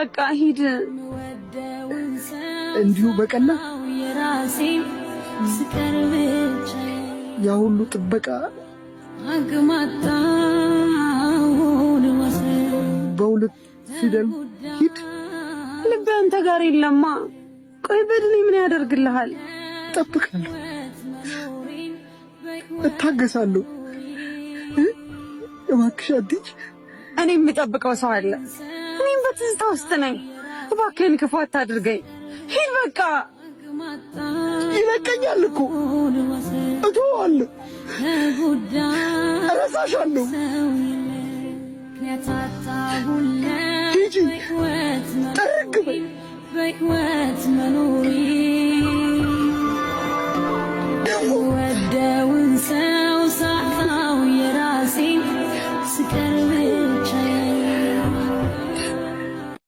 በቃ ሂድ። እንዲሁ በቀላል ያ ሁሉ ጥበቃ በሁለት ፊደል ሂድ። ልቤ አንተ ጋር የለማ። ቆይ በድኔ ምን ያደርግልሃል? እጠብቃለሁ፣ እታገሳለሁ። እባክሽ አትሂጂ። እኔ የምጠብቀው ሰው አለ። እኔም በትዝታ ውስጥ ነኝ። እባክህን ክፉ አታድርገኝ። ሂድ በቃ። ይለቀኛል እኮ እተወዋለሁ፣ እረሳሻለሁ። ሂጂ፣ ጥርግ በይ።